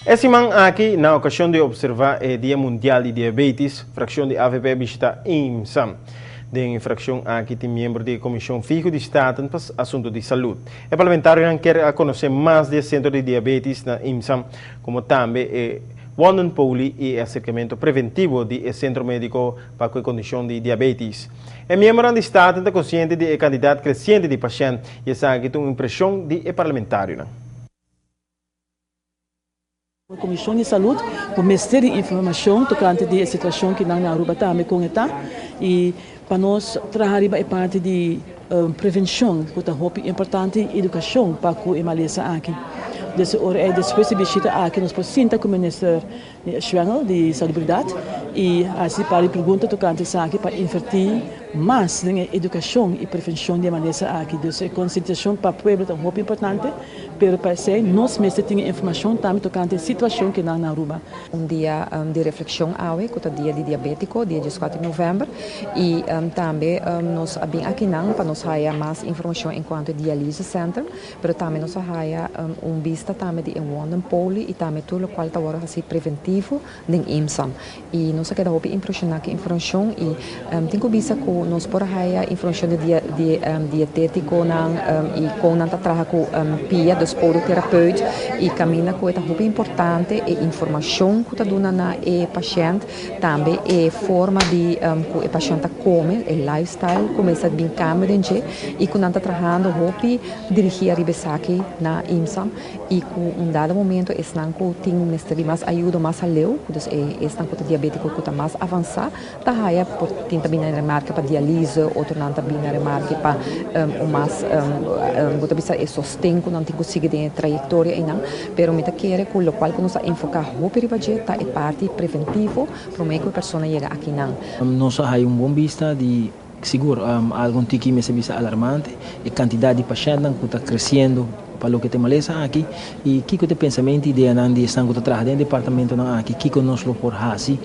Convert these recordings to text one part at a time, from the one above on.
E siman aki, na ocasion di observa e Dia Mundial di Diabetes, fraccion di AVP a bishita IMSAM. Den e fraccion aki tin miembro di e Comision Fiho di Staten pa Asunto di Salud. E parlamentarionan kier a conoce mas di e Centro di Diabetes na IMSAM, como tambe e Wondenpoli y e acercamento preventivo di e Centro Medico pa cu e condicion di diabetes. E miembronan di Staten ta consciente di e cantidad creciente di pashent y esaki ta un impresion di e parlamentarionan. E Comision di Salud por mester di informacion tocante di e situacion ki nan na Aruba tambe con e ta y pa nos traha riba e parti di prevencion cu ta hopi importante y educacion pa cu e malesa aki. Desde ora ey despues di bishita aki nos por sinta cu Minister Schwengle di Salubridad y haci par di pregunta tocante esaki pa inverti mas den e educacion y prevencion di e malesa aki. Dus e concientisacion pa pueblo ta hopi importante, pero pa esey nos mester tin e informacion tambe tocante e situacion cu nan na Aruba. Un dia di reflexion awe cu ta dia di diabetico, dia 14 di november, y tambe nos a bin akinan pa nos haya mas informacion en cuanto e dialyse center. Pero tambe nos a haya un bista tambe di e wondenpoli y tambe tur locual ta worde haci preventivo den IMSAM. Y nos a keda hopi impresiona cu e informacion y tin cu bisa cu nos por a haya informacion di di dieteticonan y con nan ta traha cu pia, dus podotherapeut, y caminda cu e ta hopi importante e informacion cu ta duna na e pashent, tambe e forma di cu e pashent ta come, e lifestyle cu mester bin cambio den dje y cu nan ta trahando hopi dirigi ariba esaki na IMSAM y cu un dado momento esnan cu tin mester di mas ayudo mas aleu, dus e esnan cu ta diabetico cu ta mas avansa ta haya por tin ta bini na remarke pa dialyse, otronan ta bini na remarke pa un mas bo ta bisa e sosten cu nan tin cu sigui den e trayectoria eynan, pero mi ta kere cu locual cu nos a enfoca hopi riba dje ta e parti preventivo prome cu e persona yega akinan. Nos a haya un bon bista di Sigur, algun tiki mester bisa alarmante, e kantidat di pashèntnan ku ta kresiendo pa loke ta e malesa aki i kiko ta e pensamentu i ideanan di esnan ku ta traha den e departamentonan aki, kiko nos lo por hasi,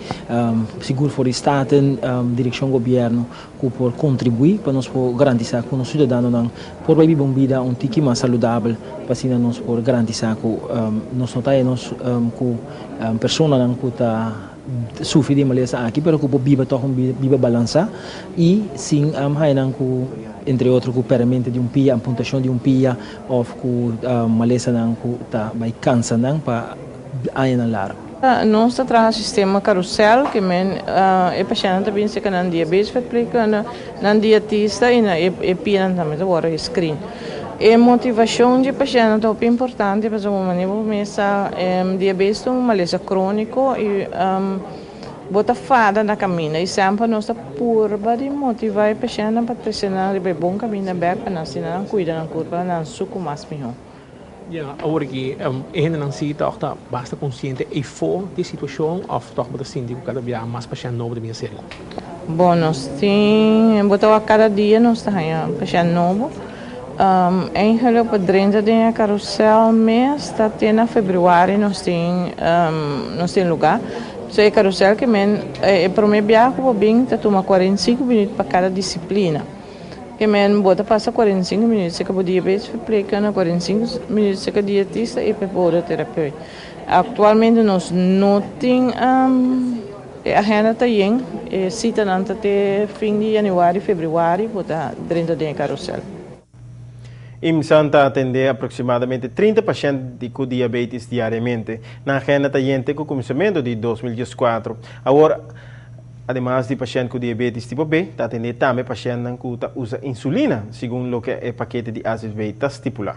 sigur for di Staten, direkshon gobièrnu ku por kontribuí pa nos por garantisá ku nos siudadanonan por bai biba un bida un tiki mas saludabel pa asina nos por garantisá ku nos no ta e nos ku personanan ku ta sufri di e malesa aki pero ku por biba tòg un biba balansá i sin haña nan ku entre otro ku pèrdimentu di un pia, ampuntashon di un pia òf ku malesanan ku ta bai kansa nan pa añanan largu. Nos ta traha sistema karusèl ke men e pashèntnan ta bin seka nan diabetesverpleegkunde, nan dietista i nan e pianan tambe ta wòrdu gescreen. E motivashon di e pashèntnan ta hopi importante pasobra un manera bo mes sa diabetes ta un malesa króniko i bo ta fada na kaminda i semper nos ta purba di motivá e pashèntnan pa trese nan riba e bon kaminda bèk pa nan asina nan kuida nan kurpa nan suku mas mihó. Ya, awor aki e hendenan si tòg ta basta konsiente eyfó di e situashon òf tòg bo ta sinti ku kada biaha mas pashènt nobo ta bin aserka? Bon, nos tin, bo ta wak kada dia nos ta haña pashènt nobo. Eigenlijk pa drenta den e karusèl mes ta te na febrüari nos tin nos tin lugá. So e karusèl ke men e promé biaha ku bo bin ta tuma 45 minüt pa kada disiplina. Ke men bo ta pasa 45 minüt serka bo diabetes verpleegkundige, 45 minüt serka dietista i podoterapeut. Aktualmente nos no tin e agenda ta yen, e sitanan ta te fin di yanüari, febrüari bo ta drenta den e karusèl. IMSAN ta atendé aproksimadamente 30 pashènt di ku diabetes diariamente. Nan agenda ta yen te ku kuminsamentu di 2014. Awor, ademas di pashènt ku diabetes tipo B, ta atendé tambe pashèntnan ku ta usa insulina, segun loke e pakete di AZV ta stipulá.